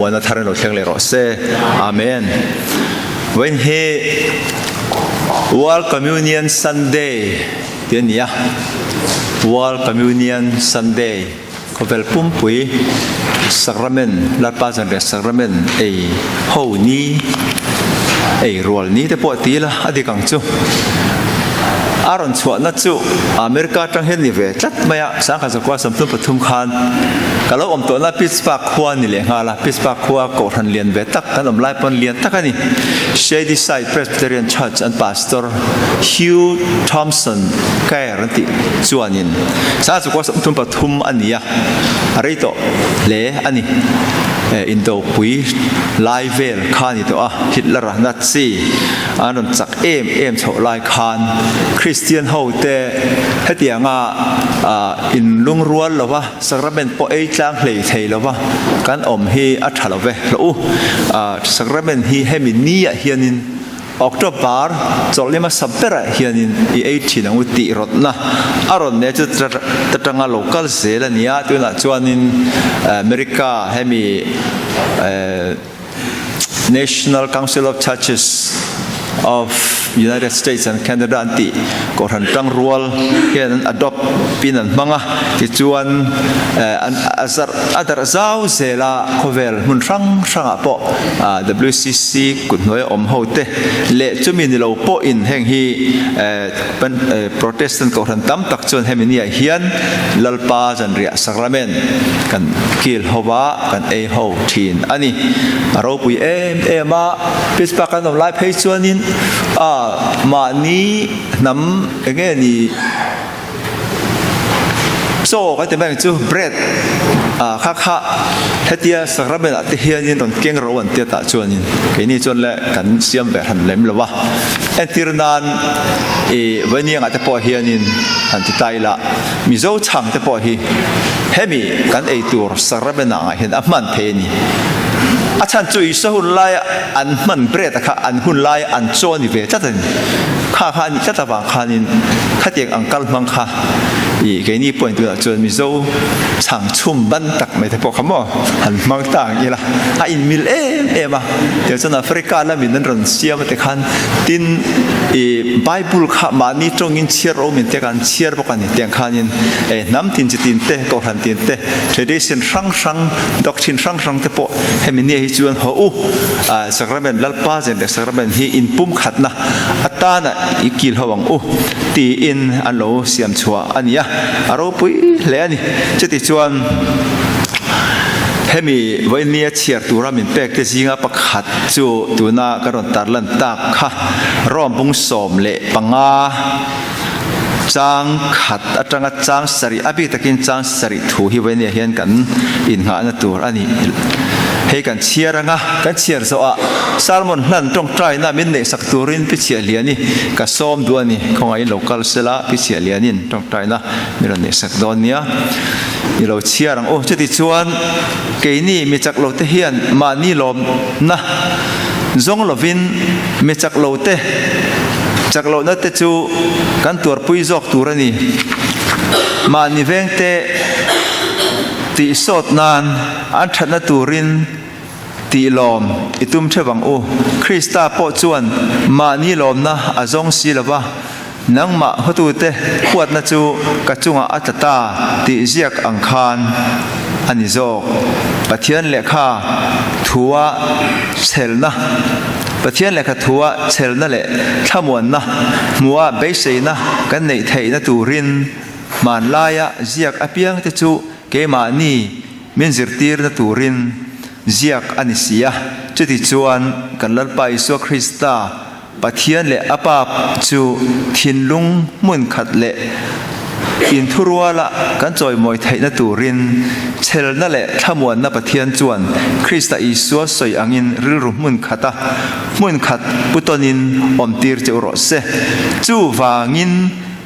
Muana thar in lo thleng leh rawh se. Amen. Vawiin hi World Communion Sunday ti a ni a. World Communion Sunday khawvel pumpui Sacrament Lalpa Zanriah Sacrament ei ho ni ei rual ni te pawh ti ila a dik ang chu. A rawn chhuahna chu America atang hian ni ve tlat mai a, Sangkhat zakua 33 khan ka lo awm tawhna Pittsburgh khua ni leh nghal a, Pittsburgh khua kohhran lian ve tak kan awm lai pawn lian tak a ni. Shadyside Presbyterian Church an pastor Hugh Thompson Kerr an tih chuanin Sangkhat zakua 33 a ni a, a rei tawh hle a ni. Indopui lai vel kha a ni tawh a, Hitler-a Nazi an rawn chak em em chhoh lai khan Kristian ho te hetianga in lungrual lova sacrament pawh ei tlang hlei thei lova kan awm hi a tha lo ve hlawh u. Sacrament hi hemi ni ah hianin October chawlh hmasa berah hianin i ei thin ang u tih rawtna a rawn nei chu ta tanga lo kal zel a ni a, tunah chuanin America hemi National Council of Churches of United States and Canada an tih kohhran tangrual hian an adopt in an hmang a, tichuan an a zarh a darh zau zel a, khawvel hmun hrang hrangah pawh WCC kut hnuaia awm ho te leh chumi ni lo pawhin heng hi Protestant kohhran tam tak chuan hemi niah hian Lalpa zanriah sacrament kan kil ho va, kan ei ho thin a ni. A ropui em em a, Pittsburgh kan awm lai phei chuanin a mahni hnam eng nge ni chaw kan ti mai ang chu bread ah kha kha hetia sacrament ah te hianin rawn keng ro an tia tah chuanin keini chuan le kan siam ve hran lem lo va. Entir nan ih Vainiangah te pawh hianin han ti ta ila Mizo chhang te pawh hi hemi kan ei tur sacrament ah hian a hman thei a ni. A chhan chu Isua hun laia an hman bread a kha an hun laia an chaw a ni ve tlat a ni. Kha kha a nih tlat avang khanin khatiang ang kal hmang kha ih keini pawhin tunah chuan Mizo chhang chhum ban tak mai te pawh kha maw han hmang ta ang ila a inmil em em a. Tiang chuan Africa lamin an rawn siam a ti khan tin ih Bible kha mahni tawngin chhiar rawh u min tia khan chhiar bawk a ni. Tiang khanin hnam tin chi tin te, kohhran tin te, tradition hrang hrang, doctrine hrang hrang te pawh hemi nia hi chuan haw u sacrament Lalpa zen leh sacrament hi inpumkhatna atana i kil ho ang u tiin an lo siam chhuah a ni a, a ropui hle a ni. Chuti chuan hemi vawinia chhiar tura min pek te zinga pakhat chu tuna ka rawn tarlan tak kha Rome bung 15 Chang khat atanga chang sarih, a bik takin chang sarih thu hi vawinia hian kan innghahna tur a ni. Hei kan chhiar anga kan chhiar zawhah sermon hlan tawngtaina min neihsak turin Pi Chhiahliani ka sawm duh a ni. Khawngaihin lo kal sela Pi Chhiahlianin tawngtaina min rawn neihsak dawn nia. I lo chhiar ang u. Chutichuan keini mi chak lote hian mahni lawmna zawng lovin mi chak lote chak lohna te chu kan tuarpui zawk tur a ni. Mahni vengte tih sawt nan an thatna turin tih lawm i tum theuh ang u. Krista pawh chuan mahni lawmna a zawng si lo va, nangmah hawtute huatna chu ka chungah a tla ta tih ziak ang khan a ni zawk. Pathian lehkha thua chhelna Pathian lehkha thua chhelna leh thlamuanna hmuha beiseina kan neih theihna turin hmanlaia ziak apiangte chu keimahni min zirtirna turin ziak a ni si a. Chutichuan kan Lalpa Isua Krista Pathian leh a Pa chu thinlung hmun khat leh inthuruala kan chawimawi theihna turin chhelna leh thlamuanna Pathian chuan Krista Isua sawi angin rilru hmun khata hmun khat pu tawnin awmtir che u rawh se. Chuvangin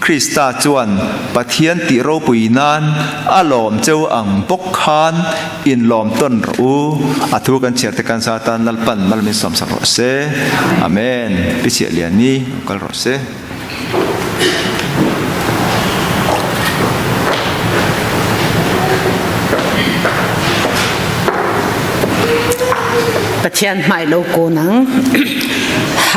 Krista chuan Pathian tih ropui nan a lawm cheu ang bawk khan inlawm tawn rawh u. A thu kan chhiar te kan sa tan Lalpan mal min sawmsak rawh se. Amen. Pi Chhiah Liani lo kal rawh se. Pathian hmai lo kun ang.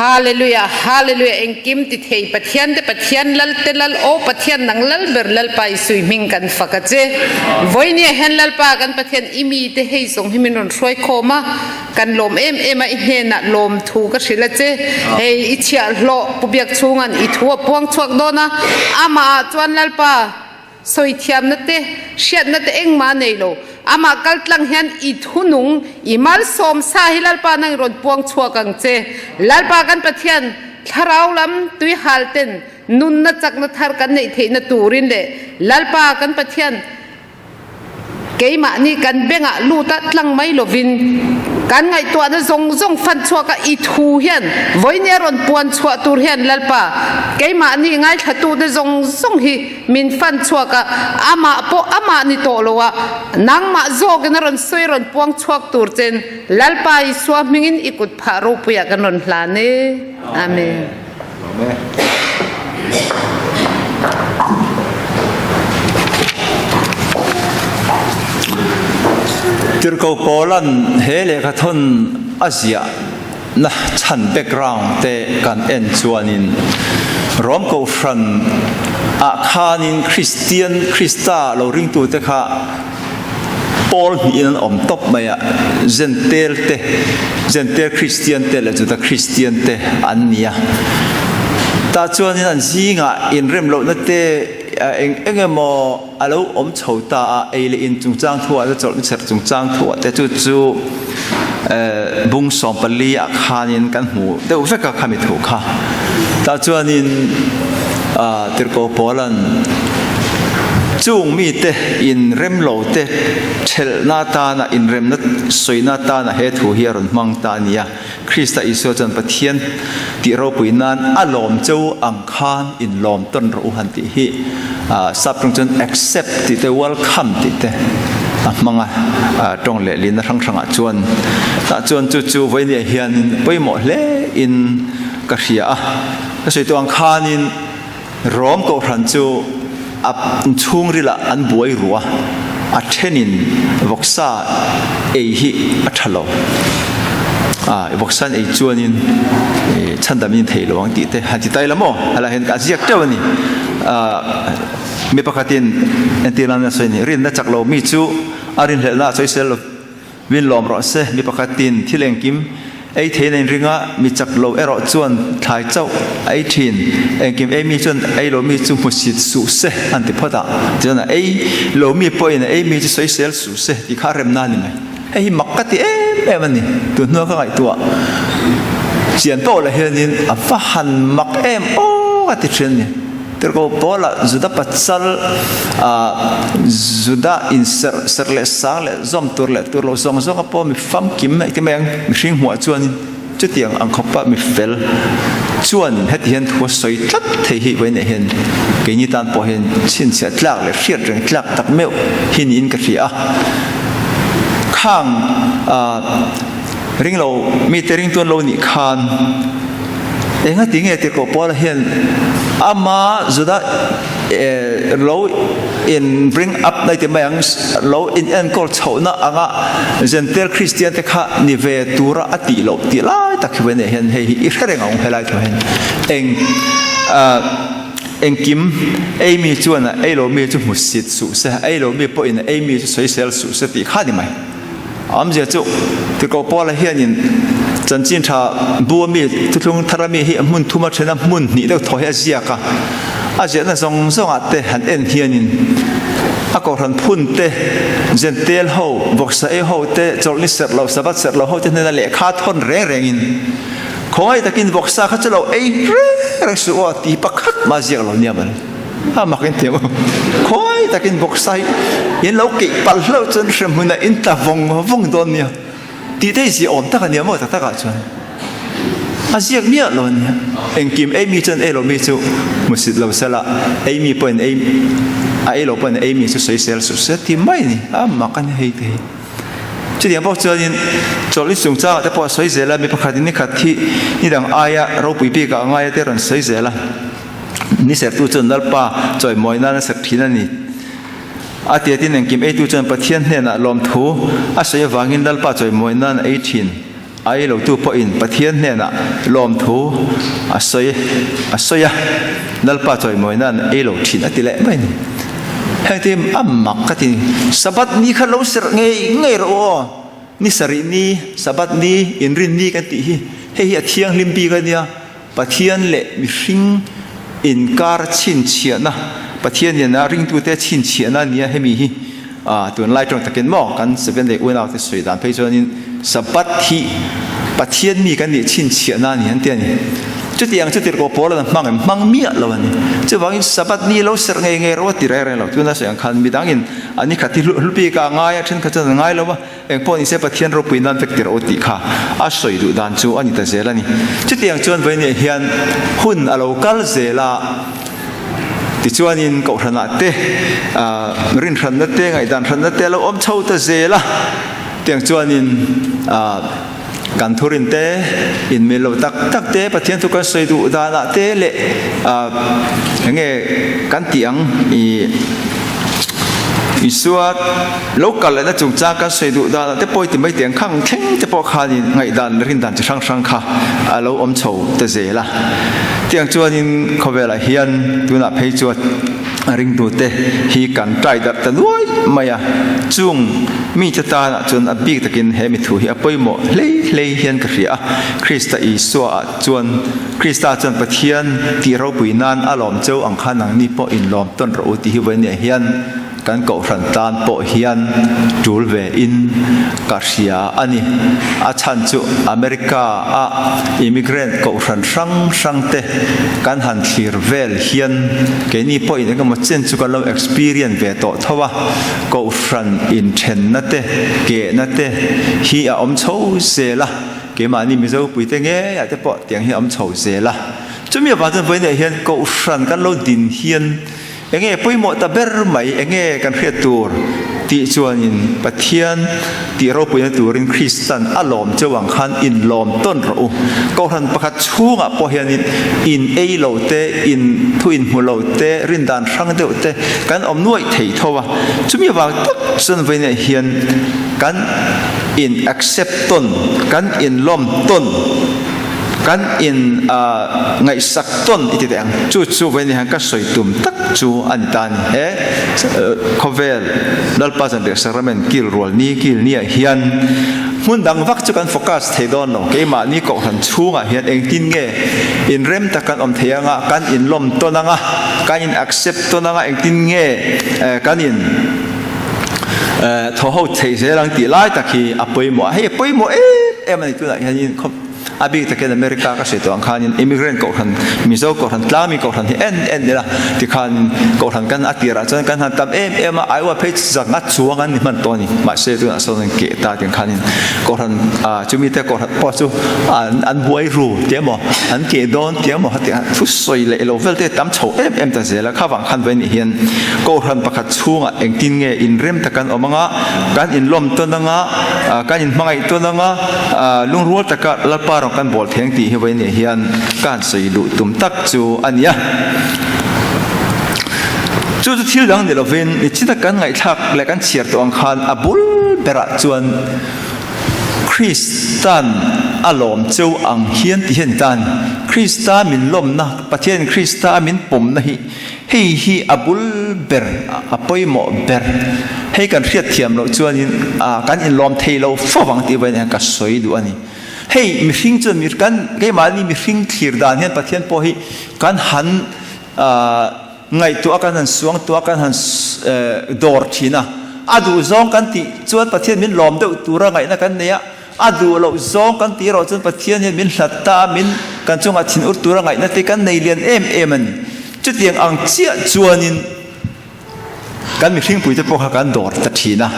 Hallelujah, Hallelujah, engkim ti thei Pathian te Pathian lal te lal o Pathian nang lal ber Lalpa i sui hming kan fak a che. Voinia hian Lalpa kan Pathian i mi te hei zawng hi min rawn hruai khawm a, kan lawm em em a i hnenah lawm thu ka hrilh a che. Hei i chhiahhlawh Pu Biakchhunga'n i thu a puang chhuak dawn a, amah ah chuan Lalpa Sawithiamna te, hriatna te engmah a nei lo. Amah kaltlang hian i thunung, i malsawm sa hi Lalpa nang i rawn puang chhuak ang che. Lalpa kan Pathian, thlarau lam tuihal ten nunna chakna thar kan neih theihna turin leh Lalpa kan Pathian, Keimahni kan bengah lut a tlang mai lovin kan ngaihtuahna zawng zawng fan chhuak a i thu hian vawinia rawn puan chhuah tur hian Lalpa keimahni ngaithlatute zawng zawng hi min fan chhuak a, amah pawh amah ni tawh lo a nangmah zawkin a rawn sawi rawn puang chhuak tur chen Lalpa Isua hmingin i kut phah ropuiah kan rawn hlan e. Amen. Tirhkoh Paula'n he lehkhathawn a ziah na chhan background te kan en chuanin Rom Kohhran ah khanin Kristian Krista lo ringtute kha Pawl hnihin an awm tawp mai a, Jentail te, Jentail Kristian te leh Juda Kristian te an ni a. Tah chuanin an zingah inremlohna te eng eng emaw a lo awm chho ta a, ei leh in chungchang thuah te, chawlhna serh chungchang thuah te chu chu bung 14 ah khanin kan hmu deuh vek a khami thu kha. Tah chuanin Tirhkoh Paula'n Chung mite inrem lo te thelhna atana inremna sawina atana he thu hi a rawn hmang ta a ni a. Krista Isua chuan Pathian tih ropui nan a lawm cho ang khan inlawm tawn rawh u han tih hi sap tawng chuan accept tih te welcome tih te a hmang a tawng lehlina hrang hrangah chuan tah chuan chu chu vawinia hianin pawimawh hle in ka hria a. Ka sawi tawh ang khanin Rom Kohhran chu a chhungrilah an buai ruh a, a thenin vawksa ei hi a tha lo. A, vawksa an ei chuanin chhandamin thei lo ang tih te han ti tai la maw? Helai hian ka ziak teuh a ni. A, mi pakhatin entir nan a sawi a ni, rinna chak lo mi chu a rinhlelhna a sawisel lo. Min lawm rawh se, mi pakhatin thil engkim ei theiin a inring a, mi chak lo erawh chuan thlai chauh a ei thin. Engkim ei mi chuan ei lo mi chu hmusit suh se an ti phawt a, tichuan a ei lo mi pawhin a ei mi chu sawisel suh se tih kha a remna a ni mai. Hei hi mak ka ti em em a ni, tun hnua ka ngaihtuah chian pawh lah hianin a va han mak em aw ka ti thin a ni. Tirhkoh Paula Juda pasal Juda in serh serh leh sang leh zawm tur leh tur lo zawng zawng a pawh mi famkim ti mai ang mihring hmuah chuanin chutiang ang khawpa mi fel chuan heti hian thu a sawi tlat thei hi vawiinah hian keini tan pawh hian chhinchhiah tlak leh hriat reng tlak tak meuh hi niin ka hria a. Khang ringlo mite ringtu an lo nih khan Engati nge Tirhkoh Paula hian ama Juda lo in bring up na ti mai ang, lo in enkawl chhohna anga Gentile Kristian te kha ni ve tura a tih loh tih lai tak hi vei hian hei hi i hre reng ang helai thu hian eng engkim ei mi chuan a ei lo mi chu hmusit suh se, ei lo mi pawhin a ei mi chu sawisel suh se tih kha ni mai. Awmzia chu Tirhkoh Paula hianin chanchin tha bu ami thuthlung thar ami hi hmun thum a then a, hmun hnih deuh thaw hi a ziak a. A ziahna zawng zawngah te han en hianin a kohhran phun te, Jentail ho, vawksa ei ho te, chawlhni serh lo, Sabbath serh lo ho te hnena lehkha thawn reng rengin khawngaih takin vawksa kha chu lo ei reng reng suh aw ti pakhat mah ziak lo nia mawle. A mak in thiam khawi takin vawksa hi in lo keih palh hlauh chuan hremhmunah in tla vawng vawng dawn nia tih te hi zia awm tak a nia maw tak takah chuan a ziak miah lo a nia. Engkim ei mi chuan ei lo mi chu hmusit lo sela, ei mi pawhin ei a ei lo pawhin ei mi chu sawisel suh se ti mai a ni. A mak a ni hei te hi. Chutiang bawk chuanin chawlhni chungchangah te pawh a sawi zel a, mi pakhatin ni khat hi ni dang aia ropui bikah a ngaia te rawn sawi zel a. Ni sertu chuan Lalpa chawimawi nan a serh thin a ni. A tiatin engkim eitu chuan Pathian hnenah lawmthu a sawi avangin Lalpa chawimawi nan a ei thin. A ei lotu pawhin Pathian hnenah lawmthu a sawi a sawi a, Lalpa chawimawi nan ei lo thin a ti leh mai a ni. Heng te a mak ka ti, Sabbath ni kha lo serh ngei ngei rawh u aw, ni sarih ni, Sabbath ni, inrin ni kan tih hi, hei hi a thianghlim bik a nia, Pathian leh mihring inkar chhinchhiahna, Pathian nena ringtute chhinchhiahna a nia hemi hi tunlai tawng takin maw kan Seventh Day unaute sawi dan phei chuanin Sabbath hi Pathian mi kan nih chhinchhiahna a ni an ti a ni. Chutiang chu tirhkoh pawl an hmang em? Hmang miah lo a ni. Chuvangin Sabbath ni lo serh ngei ngei rawh a ti reng reng lo. Tuna sawi ang khan midangin an ni khat hi hlupi ka ngai a, thenkhat chuan an ngai lo a. Eng pawh nise Pathian ropui nan vek tir aw tih kha a sawi duh dan chu a ni ta zel a ni. Chutiang chuan vawinia hian hun a lo kal zel a, tichuanin kohhranah te rinhranna te ngaihdan hranna te a lo awm chho ta zel a, tiang chuanin kan thurin te inmil lo tak tak te Pathian thu kan sawi duh danah te leh eng nge kan tih ang i Isua Lo kal lehna chungchang kan sawi duh danah te pawh i ti mai teh ang khang thleng te pawh khanin ngaihdan leh rindan chi hrang hrang kha a lo awm chho ta zel a. Tiang chuanin khawvelah hian tunah phei chuan ringtute hi kan tai darh ta nuai mai a, chung mite tanah chuan a bik takin he mithu hi a pawimawh hlei hlei hian ka hria a, Krista Isua ah chuan Krista chuan Pathian tih ropui nan a lawm cheu ang khan nangni pawh inlawm tawn rawh u tih hi vawinia hian Kan kohhran tan pawh hian tul ve in ka hria a ni. A chhan chu America a immigrant kohhran hrang hrang te kan han thlir vel hian keini pawhin engemaw chen chu kan lo experience ve tawh tho a, kohhran inthenna te, kehna te hi a awm chho zel a, keimahni Mizo puite ngeiah te pawh tiang hi a awm chho zel a. Chumi avang chuan vawiinah hian kohhran kan lo din hian Enge pawimawh ta ber mai, enge kan hriat tur tih chuanin Pathian tih ropuina turin Kristan a lawm cheu ang khan inlawm tawn rawh u. Kohhran pakhat chhungah pawh hianin in ei lo te, in thu inhmu lo te, rindan hrang deuh te kan awm nuaih thei tho a. Chumi avang tak chuan vawiinah hian kan in accept tawn, kan inlawm tawn. Kan in ngaihsak tawn i ti teh ang. Chu chu vawiin hian ka sawi tum tak chu a ni ta a ni. He khawvel Lalpa Zanriah Sacrament kil rual ni kil niah hian hmun dang vak chu kan focus thei dawn lo. Keimahni kohhran chhungah hian engtin nge inrem tak kan awm thei anga, kan inlawm tawn anga, kan in accept tawn anga, engtin nge kan in thaw ho thei zel ang tih lai tak hi a pawimawh a. Hei a pawimawh em em a ni tunah hianin khawp a bik takin America ka sawi tawh ang khanin immigrant kohhran Mizo kohhran tlangmi kohhran hi en en ila tikhan kohhran kan a tirah chuan kan han tam em em a Iowa phei zanga chuang an ni hman tawh a ni mahse tunah sawn an keh ta tiang khanin kohhran ah chumi te kohhran pawh chu an an buai ru tih emaw an keh dawn tih emaw heti ang thu sawi leh ilo vel te tam chho em em ta zel a khavang khan vawiin nih hian kohhran pakhat chhungah engtin nge inrem tak an awm anga kan inlawm tawn anga kan inhmangaih tawn anga Lungrual taka Lalpa rawn kan bawl theng tih hi vawiin hian ka han sawi luh tum tak chu a ni a. Chu chu thil dang ni lovin nichina kan ngaihthlak leh kan chhiar tawh ang khan a bul berah chuan Kristan a lawm cheu ang hian ti hian tan Krista min lawmna Pathianin Krista a min pawmna hi Hei hi a bul ber, a pawimawh ber. Hei kan hriat thiam loh chuanin kan inlawm thei lo fo vang tih vawiin hian ka sawi duh a ni. Hei mihring chuan kan keimahni mihring thlir dan hian Pathian pawh hi kan han ngaihtuah a, kan han suangtuah a, kan han dawr thin a. A duhzawng kan tih chuan Pathian min lawm deuh tura ngaihna kan nei a. A duh loh zawng kan tih erawh chuan Pathian hian min hlat ta a, min kan chungah thin ur tura ngaihna te kan nei lian em em a ni. Chutiang ang chiah chuanin kan mihringpuite pawh kha kan dawr ta thin a,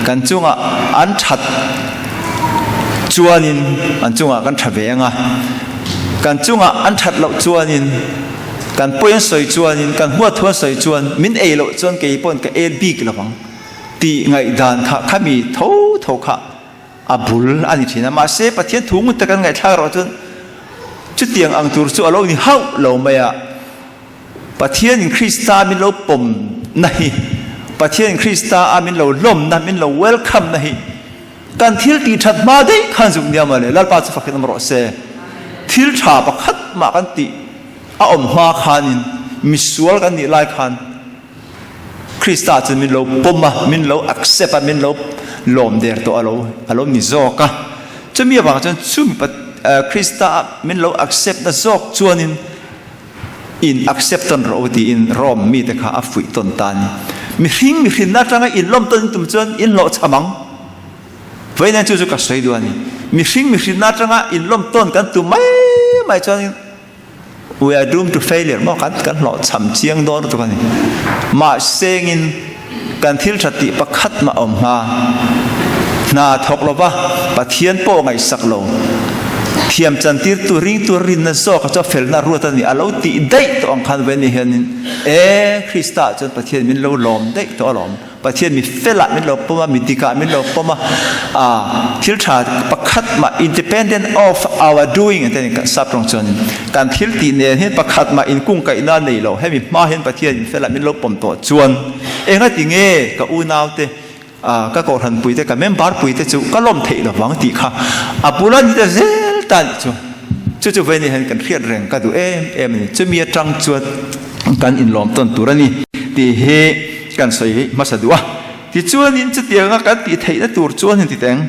kan chungah an that chuanin an chungah kan tha ve ang a, kan chungah an that loh chuanin kan pawi an sawi chuanin kan huat thu an sawi chuan min ei loh chuan kei pawhin ka el bik lo ang tih ngaihdan kha khami tho tho kha a bul a ni thin a, mahse Pathian thu ngut tak an ngaihthlak erawh chuan chutiang ang tur chu a lo ni hauh lo mai a, Pathianin Krista min lo pawmna hi, Pathianin Krista a min lo lawmna, min lo welcome na hi Kan thil tih that hma daih khan zuk nia mawle, Lalpa chu fakin awm rawh se. Thil tha pakhat mah kan tih a awm hma khanin misual kan nih lai khan Krista chuan min lo pawm a, min lo accept a, min lo lawm der tawh a lo a lo ni zawk a. Chumi avang chuan chumi Krista a min lo accept na zawk chuanin in accept tawn rawh u tiin Rome mite kha a fuih tawn ta a ni. Mihring mihrinna atanga inlawm tawn in tum chuan in hlawhchham ang. Vawiin chu chu ka sawi duh a ni. Mihring mihrinna atanga inlawm tawn kan tum mai mai chuan we are doomed to failure maw kan kan hlawhchham chiang dawn lutuk a ni. Mahsengin kan thil tha tih pakhat mah awm hma. Hna thawk lova Pathian pawh ngaihsak lo. Thiam chantirtu ringtu rinna zawka chu a felna ruat a ni. A lo tih daih tawh ang khan vawiin hianin e Krista ah chuan Pathian min lo lawm daih tawh alawm. Pathian mi felah min lo pawm a, mi dikah min lo pawm a, aa thil tha pakhat mah independent of our doing an ti a ni sap tawng chuan kan thil tih nen hian pakhat mah inkungkaihna nei lo hemi hma hian Pathian in felah min lo pawm tawh chuan engati nge ka unaute aa ka kohhran puite ka member puite chu ka lawm theih lovang tih kha a bula ni ta zel ta nih chu chu chu vei ni hian kan hriat reng ka duh em em a ni chumi atang chuan kan inlawm tawn tur a ni tih hi Kan sawi hmasa duh a, tichuanin chutianga kan tih theihna tur chuan in ti teng.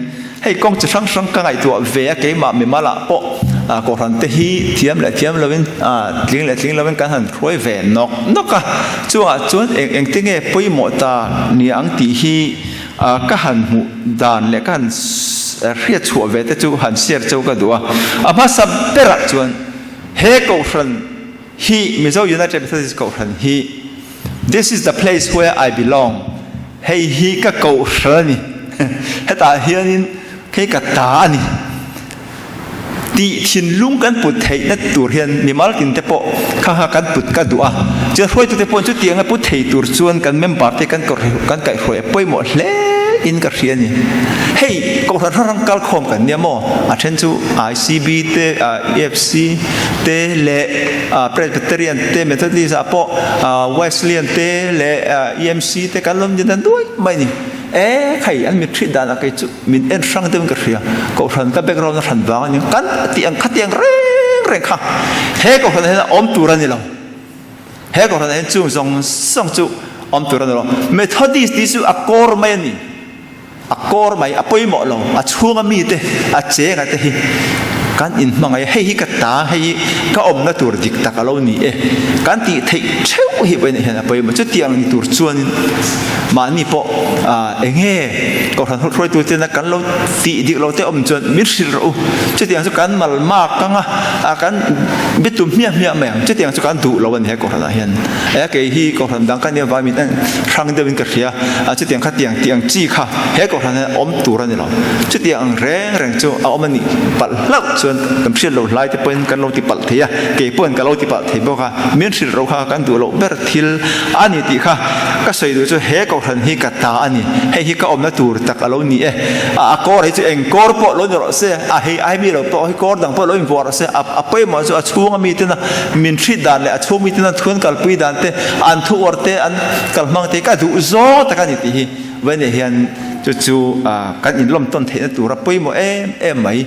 Hei kawng chi hrang hrang ka ngaihtuah ve a, keimah mimalah pawh Kohhran te hi thiam leh thiam lovin tling leh tling lovin kan han hruai ve nawk nawk a, chungah chuan eng eng te nge pawimawh ta ni ang tih hi ka han hmuh dan leh ka han hriat chhuah ve te chu han share cheu ka duh a. A hmasa berah chuan he Kohhran hi Mizo United Methodist Kohhran hi This is the place where I belong, Hei hi ka kohhran a ni, hetah hianin hei ka ta a ni tih thinlung kan put theihna tur hian mimal tinte pawh kha kha kan put ka duh a. Chuan hruaitute pawhin chutianga put thei tur chuan kan member te kan kan kaihhruai a pawimawh hle in ka hria a ni. Hei kohhran hrang hrang kalkhawm kan nia maw? A then chu ICB te, EFC te leh Presbyterian te, Methodist ah pawh Wesleyan te leh EMC te kan lo ni dan duai mai a ni. E khai an mit hrit danah kei chu min en hrang deuhin ka hria. Kohhran ka background a hran vang a ni. Kan tih ang khatiang reng reng kha he kohhran ah hian a awm tur a ni lo. He kohhran ah hian chung zawng zawng chu awm tur a ni lo. Methodist tih chu a kawr mai a ni. A kawr mai, a pawimawh lo, a chhunga mite, a chenga te hi kan inhmangaih a, hei hi ka ta, hei hi ka awmna tur dik tak a lo ni e, kan tih theih theuh hi vawiinah hian a pawimawh. Chutiang ni tur chuanin mahni pawh eng nge Kohhran hruaitu tena kan lo tih dik lo te awm chuan min hrilh rawh u, chutiang chu kan mal mak ang a, kan bitum hmiah hmiah mai ang, chutiang chu kan duh lo a ni he Kohhranah hian. E kei hi Kohhran dang ka nia vai min en hrang deuhin ka hria a, chutiang kha tiang tih ang chi kha he Kohhran hian awm tur a ni lo. Chutiang ang reng reng chu a awm a nih palh hlauh chuan kan hriat loh hlai te pawhin kan lo ti palh thei a, kei pawhin ka lo ti palh thei bawk a, min hrilh ro kha kan duh loh ber thil a ni tih kha ka sawi duh chu he Kohhran hi ka ta a ni, hei hi ka awmna tur tak a lo ni e, a kawr hi chu eng kawr pawh lo ni rawh se, a hei ai mi lo pawh hi kawr dang pawh lo invuah rawh se, a pawimawh chu a chhunga miten a Min hrit dan leh a chhung miten an thu an kalpui dan te, an thu uar te, an kalhmang te hi ka duh zawng tak a ni tih hi Vawiinah hian chu chu kan inlawm tawn theihna tura pawimawh em em mai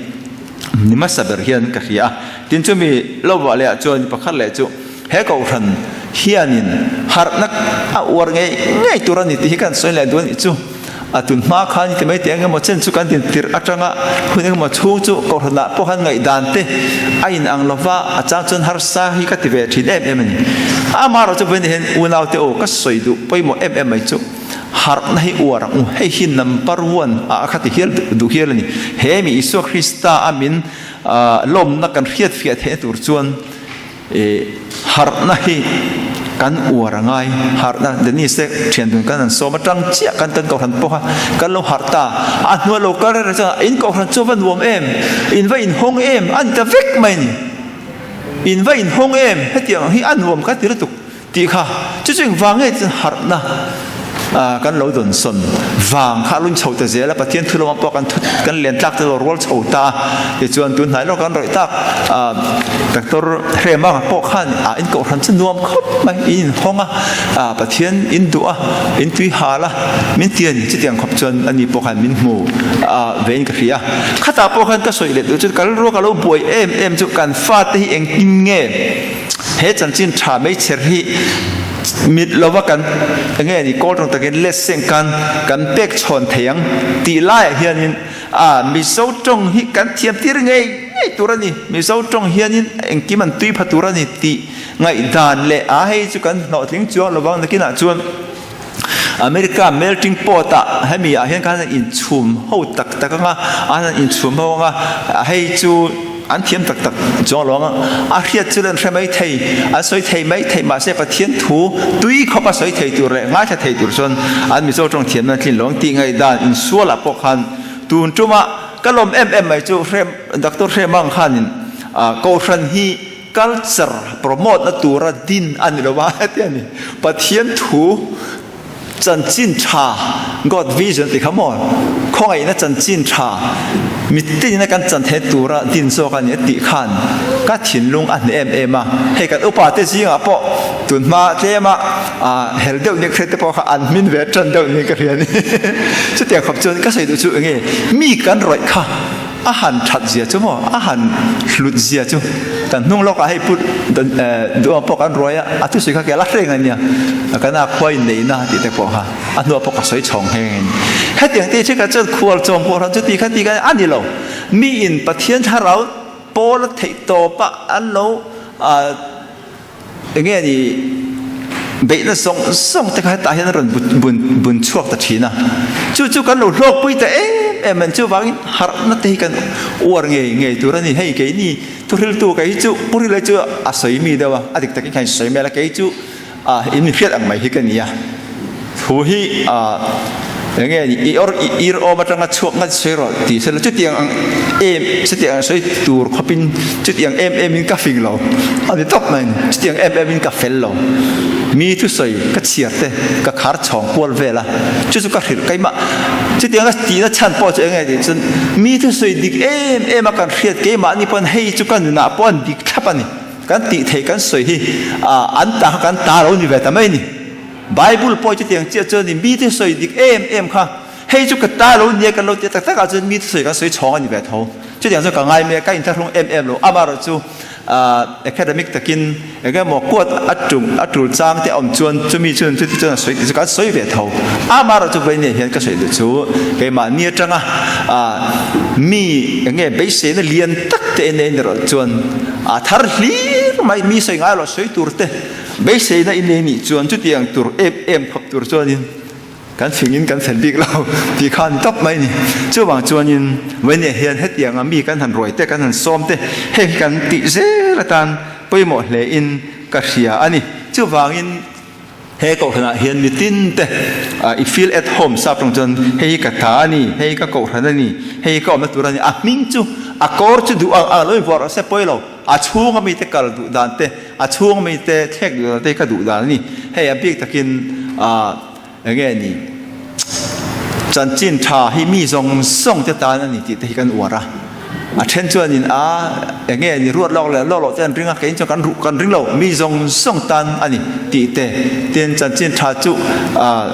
ni hmasa ber hian ka hria a. Tin chumi lovah leh ah chuan pakhat leh chu he kohhran hianin harhna a uar ngei ngei tur a ni tih hi kan sawi leh duh a nih chu. A tun hma khan i ti mai teh engemaw chen chu kan din tirh atanga hun engemaw chhung chu kohhranah pawh khan ngaihdan te a in ang lova a chang chuan harsa hi ka ti ve thin em em a ni. Amaherawh chu vawiin hian unau te aw ka sawi duh pawimawh em em mai chu harhna hi uar ang u hei hi number one ah kha ti hial duh hial a ni. He mi Isua Krista a min lawmna kan hriatfiah theihna tur chuan I harhna hi kan uar a ngai. Harhna, Denise te thian dun kan han sawm atang chiah kan kan kohhran pawh kha kan lo harh ta. A hnuai lo kal reng reng chuan in kohhran chu a va nuam em, in va inhawng em a ni ta vek mai a ni. In va inhawng em hetiang ang hi a nuam ka ti lutuk tih kha chu chu engvang nge chuan harhna. Kan lo dawnsawn vang kha a lun chho ta zel a, Pathian thu lamah pawh kan thu kan len tlak te lo rual chho ta a, tichuan tun hnai lawk kan rawih tak Doctor Hrema pawh khan a in kohhran chu nuam khawp mai, in inhawng a, Pathian in duh a, in tui hal a, min ti a ni, chutiang khawp chuan ani pawh khan min hmu ve in ka hria. Khatah pawh khan ka sawi leh duh chu ka rilru ka lo buai em em chu kan fate hi engtin nge he chanchin tha meichher hi Mit lova kan enge ni kawl tawng takin let seng kan kan pek chhawn thei ang tih laiah hianin a Mizo tawng hi kan thiam tir ngei ngei tur a ni, Mizo tawng hianin engkim an tui pha tur a ni tih ngaihdan leh a hei chu kan hlawhtling chuang lovang nakinah chuan America melting pot ah hemi ah hian khan an inchhum ho tak tak anga an han inchhum ho anga hei chu An thiam tak tak chuang lo ang a, a hriat chu an hre mai thei, an sawi thei mai thei, mahse Pathian thu tui khawp a sawi thei tur leh ngaithla thei tur chuan an Mizo tawng thiamna an tlin lo ang tih ngaihdan insualah pawh khan tun tuma ka lawm em em mai chu Hrem Doctor Hremang khanin Kohhran hi culture promote na tura din a ni lo a heti a ni, Pathian thu Chanchin tha, God vision tih kha maw? Khawngaihna chanchin tha, mitinin a kan chan theih tura din zawk a ni a tih khan ka thinlung a hneh em em a. Hei kan upa te zingah pawh tun hma tlema hel deuh nia ka hriat te pawh kha an hmin ve tan deuh niin ka hria a ni. Chutiang khawp chuan ka sawi duh chu enge mi kan rawih kha A han that zia chu maw, a han hlut zia chu kan hnung lawkah hei put duhawm pawh kan ruai a, a thusawi kha ke la hreng a nia, kan a khua in neihna tih te pawh kha a hnuah pawh ka sawi chhawng nghe nghe a ni. Hetiang te thenkhat chuan khual chawm pawh hran chu ti kha ti kha a ni lo, mi in Pathian thlarau pawl a theih tawp a an lo Enge ni beihna zawng zawng te kha hetah hian a rawn bun bun chhuak ta thin a, chu chu kan lo hlawkpui ta em em an chuvangin harhna te hi kan uar ngei ngei tur a ni. Hei keini thuhriltu kei hi chu Pu Rilai chu a sawi mi deuh a, a dik takin khan sawi mai la kei chu a in mi hriat ang mai hi ka ni a. Thu hi enge ni i or i ir awm atanga chhuak ngat sawi rawh tih sela chutiang ang em chutiang ang sawi tur khawpin chutiang em em in ka fing lo a ni tawp mai ni chutiang em em in ka fel lo mi thusawi ka chhiar te ka khar chhawng kual vel a chu chu ka hrilh keimah chutiang a tihna chhan pawh chu enge tih chuan mi thusawi dik em em a kan hriat keimahni pawn hei chu ka nunah pawh an dik thlap a ni kan tih theih kan sawi hi an ta kha kan ta lo ni ve ta mai ni. Bible pawh chutiang chiah chuan ni mite sawi dik em em kha hei chu ka ta lo nia kan lo ti tak tak ah chuan mite sawi kan sawi chhawng a ni ve tho. Chutiang chuan ka ngai mai a, ka inthlahrung em em lo. Amaherawh chu academic takin eng emaw quote a tum a tul chang te a awm chuan chumi chuan chuti chuan a sawi tih chu kan sawi ve tho. Amaherawh chu vawiin hian ka sawi duh chu keimahni atanga mi eng nge beiseina lian tak te en erawh chuan a thar hlir mai mi sawi ngai lo sawi tur te Beiseina i nei nih chuan chutiang tur em em khawp tur chuanin kan fingin kan fel bik lo tih kha a ni tawp mai a ni. Chuvang chuanin Vawinia hian hetianga mi kan han ruai te, kan han sawm te, heng hi kan tih zel atan pawimawh hlein ka hria a ni. Chuvangin he kohhranah hian mitin te i feel at home sap tawng chuan hei hi ka ta a ni, hei hi ka kohhran a ni, hei hi ka awmna tur a ni, a hming chu a kawr chu duh ang ang lo invuah rawh se pawi lo. A chhunga mite kal duh dan te, a chhunga mite thlek duh dan te hi ka duh dan a ni. Hei a bik takin ah eng nge ni chanchin tha hi mi zawng zawng te tan a ni tih te hi kan uar a. A then chuanin a eng nge ni ruat lawk leh lawk loh te an ring a, keiin chuan kan ruh kan ring lo, mi zawng zawng tan a ni tih te, tin chanchin tha chu ah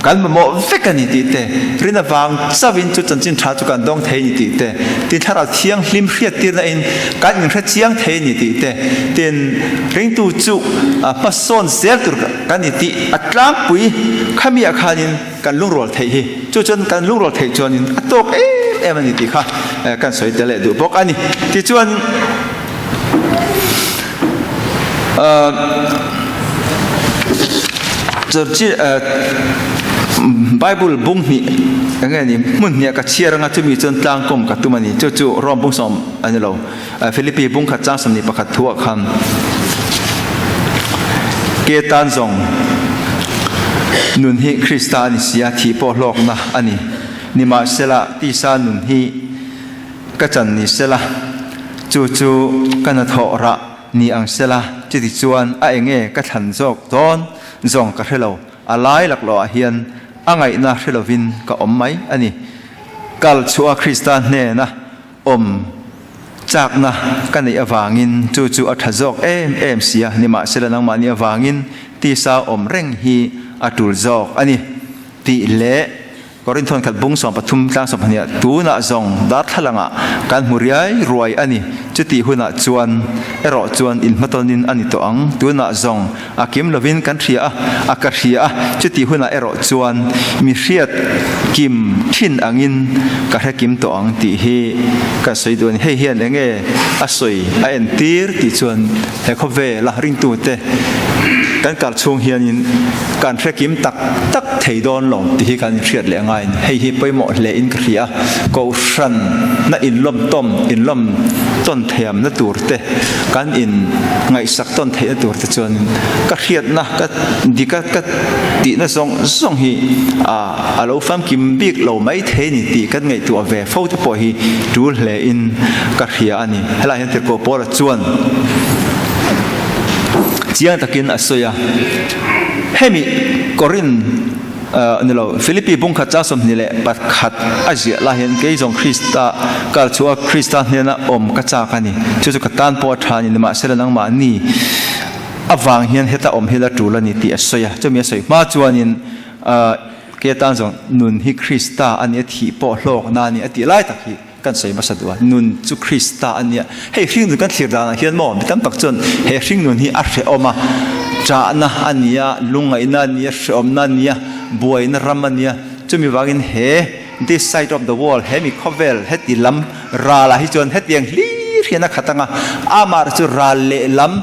kan mamawh vek a ni tih te, rin avang chauhin chu chanchin tha chu kan dawng thei a ni tih te, tin thlarau thianghlim hriattirna in kan inhre chiang thei a ni tih te, tin ringtu chu hmasawn zel tur kan ni tih a tlangpui khamiah khanin kan lungrual theih hi. Chu chuan kan lungrual theih chuanin a tawk em em a ni tih kha kan sawi tel leh duh bawk a ni. Tichuan Bible bung hnih eng nge ni hmun hniah ka chhiar anga chumi chuan tlangkawm ka tum a ni. Chu chu Rome bung sawm a ni lo. Philippi bung khat chang 21 thuah khan ke tan zawng nun hi Krista a ni si a, thih pawh hlawkna a ni. Nimahsela tisa nun hi ka chan ni sela, chu chu ka hnathawh rah ni ang sela, chutichuan a enge ka thlan zawk dawn zawng ka hre lo. A lai laklawh ah hian a ngaihna hre lovin ka awm mai a ni. Kal chhuah a Krista hnena awm chakna ka neih avangin chu chu a tha zawk em em si a, nimahsela nangmahni avangin tisa awm reng hi a tul zawk a ni tih leh Korinth khat bung 13 tlang 22 ah tunah zawng darthlalangah kan hmu riai ruai a ni. Chutih hunah chuan erawh chuan inhmatawnin a ni tawh ang. Tunah zawng a kim lovin kan hria a, a ka hria a, chutih hunah erawh chuan mi hriat kim thin angin ka hre kim tawh ang tih hi kan sawi duh a ni. Hei hian enge a sawi a entir tih chuan he khawvela ringtute kan kal chhung hianin kan hre kim tak tak thei dawn lo tih hi kan inhriat leh angai a ni. Hei hi pawimawh hle in ka hria a, Kohhran na inlawm tawm, inlawm tawn thiamna tur te, kan in ngaihsak tawn theihna tur te chuan ka hriatna, ka dika ka tihna zawng zawng hi a lo famkim bik lo mai thei a ni tih kan ngaihtuah ve fo te pawh hi tul hle in ka hria a ni. Helai hian Tirhkoh Paula chuan chiang takin a sawi a, hemi Korin ni lo Philippi bungkhat chang 21 a ziah lai hian kei zawng Krista kal chhuah a Krista hnena awm ka chak a ni, chu chu ka tan pawh a tha a ni, nimahsela nangmahni avang hian heta awm hi la tul a ni tih a sawi a, chumi a sawi hma chuanin kei atan zawng nun hi Krista a ni a thih pawh hlawkna a ni a tih lai tak hi. Kan sawi hmasa duh a, nun chu Krista a nia. Hei hringnun kan thlir danah hian maw mi tam tak chuan he hringnun hi a hrehawm a, ṭahna a nia, lungngaihna a nia, hrehawmna a nia, buaina ram a nia. Chumi vangin he this side of the world, he mi khawvel heti lam ralah hi chuan hetiang hlir hian a khat ang a, amah chu ral lehlam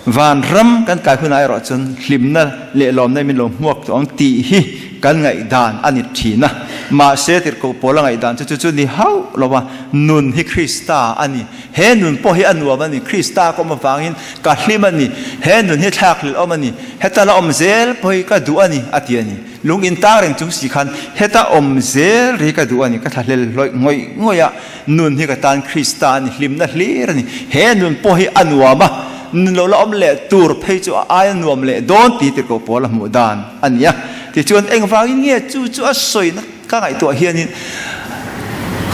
Vanram kan kai hunah erawh chuan hlimna leh lawmna min lo hmuak tawh ang tih hi kan ngaihdan a ni thin a. Mahse, tirhkoh pawl a ngaihdan chu chu chu ni hauh lo a, nun hi Krista a ni. He nun pawh hi a nuam a ni. Krista ka awm avangin ka hlim a ni. He nun hi thlakhlelh awm a ni. Heta la awm zel pawh hi ka duh a ni, a ti a ni. Lung intang reng chung si khan heta awm zel ri ka duh a ni. Ka thlahlel hlawih ngawih ngawih a. Nun hi ka tan Krista a ni, hlimna hlir a ni. He nun pawh hi a nuam a, nun lo la awm leh tur phei chu a aia nuam leh dawn tih tirhkoh pawl a hmuh dan a ni a. Tichuan engvangin nge chu chu a sawina ka ngaihtuah hianin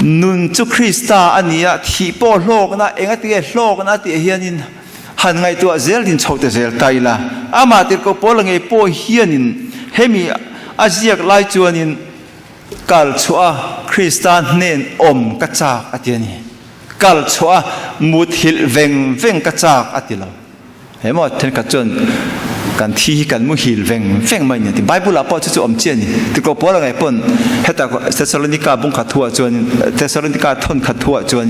nun chu Krista a ni a, thih pawh hlawkna, engatinge hlawkna tih hianin han ngaihtuah zel din chho te zel ta ila. Amah tirhkoh pawl a ngei pawh hianin hemi a ziak lai chuanin, Kal chhuah a Krista hnen awm ka chak a ti a ni. Kal chhuah a muthilh veng veng ka chak a ti lo. He maw thenkhat chuan kan thi hi kan muhil veng veng mai a ni a ti. Bible ah pawh chu chu awm chiah a ni. Tiko pawl angai pawn heta Thessalonica bungkhat thuah chuan Thessalonica thawnkhat thuah chuan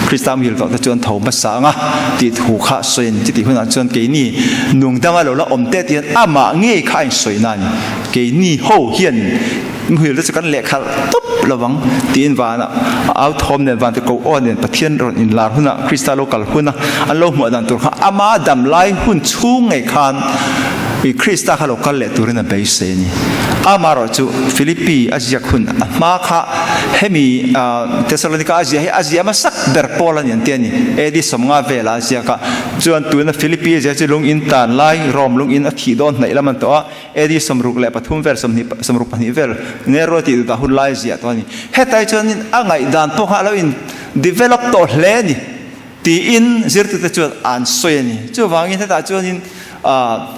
Krista muhil tawh te chuan tho hmasa anga tih thu kha sawi a ni. Chutih hunah chuan keini nungdanga lo la awm te tihian amah ngei kha a insawi na a ni. Keini ho hian muhil te chu kan lehkhalh tawp lo vang tiin vanah au thawm nen van tiko aw nen Pathian rawn inlar hunah Krista lo kal huna an lo hmuah dan tur kha ama dam lai hun chhung ngei khan i Krista kha lo kal leh turin a beisei a ni. Amaherawh chu Philippi a ziak hun a hma kha hemi Thessalonica a ziah hi a ziah hmasak ber pawl a ni an ti a ni. AD 50 velah a ziak a, chuan tuna Philippi a ziah chu lung in tan lai Rome lung in a thih dawn hnaih lam an tawh a, AD 63 vel, 62 vel Nero tih duhdah hun lai ziah tawh a ni. Hetai chuanin a ngaihdan pawh kha a lo in develop tawh hle a ni tiin zirtute chuan an sawi a ni. Chuvangin hetah chuanin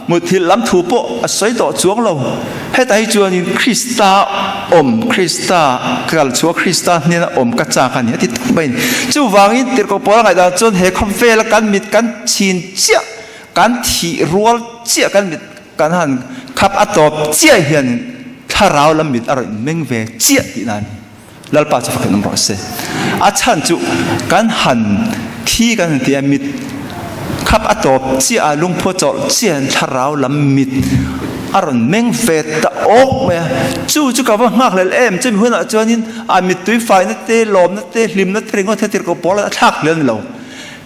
muthilh lam thu pawh a sawi tawh chuang lo. Hetah hi chuanin Krista awm, Krista kal chhuah, Krista hnena awm ka chak a ni a ti tak mai a ni. Chuvangin tirhkoh pawl a ngaihdan chuan he khawvela kan mit kan chhin chiah, kan thih rual chiah kan mit Kan han khap a tawp chiah hian thlarau lam mit a rawn inmeng ve chiah tih nan Lalpa chu fakin awm rawh se. A chhan chu kan han thi kan han ti a, mit khap a tawp chiah a, lungphu a chawlh chiah hian thlarau lam mit a rawn meng ve ta awk mai a. Chu chu ka va nghakhlel em, chumi hunah chuanin a mittui faina te, lawmna te, hlimna te ringawt he tirhkoh pawl a thlak hlel a ni lo.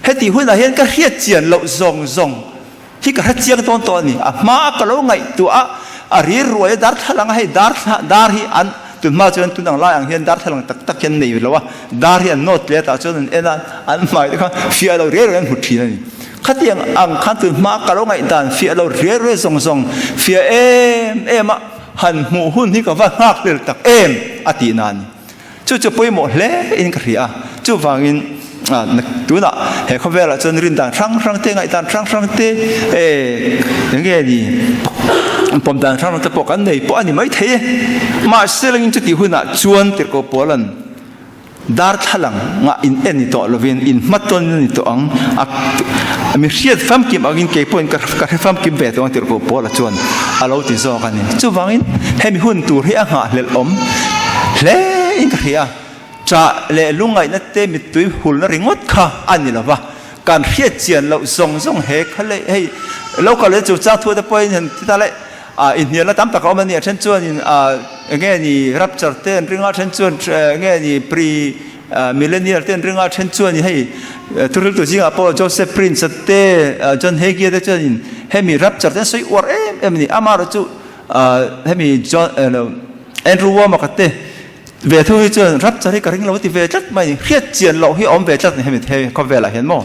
Heti hunah hian ka hriat chian loh zawng zawng Hi ka hre chiang dawn tawh a ni. A hma ka lo ngaihtuah a, a rir ruai a darthlalang a, hei darthla dar hi an tun hma chuan tun ang lai ang hian darthlalang tak tak hian nei lo a, dar hi an nawt tle tah chuan an en a, an hmai te kha fiah lo riai ruai an hmu thin a ni. Khatiang ang khan tun hma ka lo ngaihdan fiah lo riai riai zawng zawng fiah em em a han hmuh hun hi ka va nghak hlel tak em a tih na a ni. Chu chu pawimawh hle in ka hria a, chuvangin tunah he khawvelah chuan rindan hrang hrang te, ngaihdan hrang hrang te eng nge ni pawm dan hrang hrang te pawh kan nei pawh a ni maithei e. Mahse langin chutih hunah chuan Tirhkoh Paula'n Darthlalang ah in en ni tawh lovin in hmatawn a ni tawh ang. A mi hriat famkim angin kei pawhin ka hre famkim ve tawh ang tirhkoh Paula chuan a lo ti zawk a ni. Chuvangin hemi hun tur hi a nghahhlelh awm hle in ka hria. Chah leh lungngaihna te mittui hulna ringawt kha a ni lova, kan hriat chian loh zawng zawng he kha leh hei lo kal leh chungchang thu te pawhin han ti ta leh Ah inhnialna tam tak a awm a ni. A then chuanin ah enge ni rapture te an ring a, a then chuan enge ni pre millennial te an ring a, a then chuanin hei thuriltu zingah pawh Joseph Prince a te John Hagee te chuanin hemi rapture te an sawi uar em em a ni. Amaherawhchu ah hemi John Andrew Wommack a te ve thu hi chuan rapture hi ka ring lo a ti ve tlat mai a ni. Hriat chian loh hi a awm ve tlat a ni hemi he khawvelah hian maw.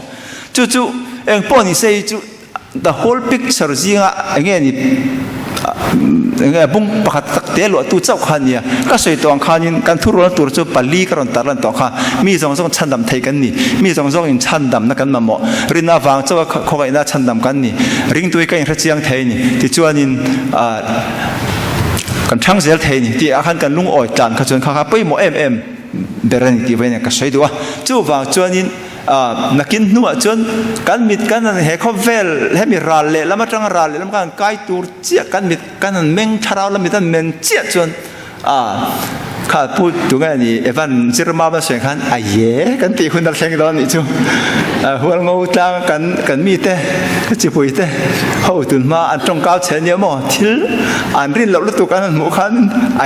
Chu chu engpawh ni se hi chu The whole picture zinga enge ni enge bung pakhat tak te luah tu chauh kha ania. Ka sawi tawh ang khanin kan thurualna tur chu pali ka rawn tar lan tawh kha. Mi zawng zawng chhandam thei kan ni. Mi zawng zawng in chhandamna kan mamawh. Rinna vang chauha khawngaihna chhandam kan ni. Ringtu hi ka inhre chiang thei a ni. Tichuanin kan thang zel thei a ni tih ah khan kan lungawi tlan kha chuan kha kha pawimawh em em ber a ni tih vawiin ka sawi duh a. Chuvang chuanin. Nakin hnuah chuan kan mit kan han he khawvel hemi ral leh lam atanga ral leh lam kan han kai tur chiah kan mit kan han meng thlarau lam mit an men chiah chuan kha pu tunge ni Evan Zirmam a sawi khan a ye kan tih hun a thleng dawn anih chu Hualngo tlang kan kan mite ka chipui te ho tun hma an tawngkau che ania maw thil an rin loh lutuk an han hmuh khan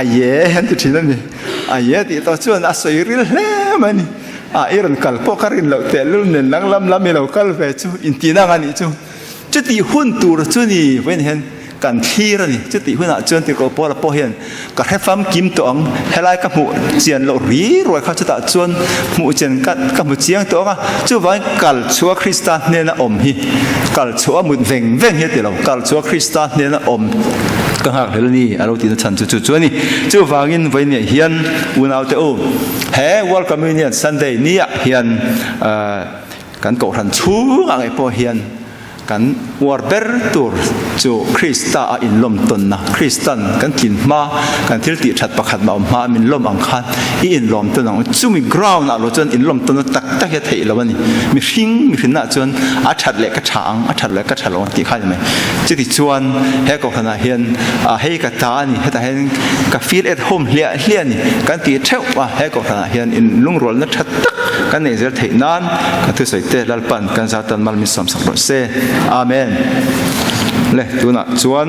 a ye an ti thin a ni a ye tih tawh chuan a sawi ril hle mai a ni. A i rawn kal pawh ka rin loh tehlul nen lang lam lam i lo kal ve chu intihna ang a nih chu. Chutih hun tur chu ni vawiin hian kan thlir a ni. Chutih hunah chuan Tirhkoh Paula pawh hian ka hre famkim tawh ang, helai ka hmuh chian loh ri ruai kha chutah chuan hmuh chian ka ka hmu chiang tawh ang a. Chuvangin kal chhuah Krista hnena awm hi kal chhuah a mut veng veng hi a ti lo, kal chhuah Krista hnena awm ka nghak hlel a ni a lo tihna chhan chu chu chu a ni. Chuvangin vawiin hian unaute u, He World Communion Sunday ni ah hian kan kohhran chhungah ngei pawh hian kan uar ber tur chu Krista a inlawm tawnna, Kristan kan tlin hma, kan thil tih that pakhat mah awm hma min lawm ang khan i inlawm tawn ang u. Chumi ground ah lo chuan inlawm tawnna tak tak hi a theih lo a ni. Mihring mihrinna ah chuan a that leh ka tha ang, a that leh ka tha lo ang tih kha a ni mai. Chuti chuan he kohhran ah hian hei ka ta a ni, hetah hian ka feel at home hliah hliah a ni kan tih theuh a, he kohhran ah hian in lungrualna tha tak kan nei zel theih nan kan thusawi te Lalpan kan zatan mal min sawmsak rawh se. Amen. Le tunah chuan.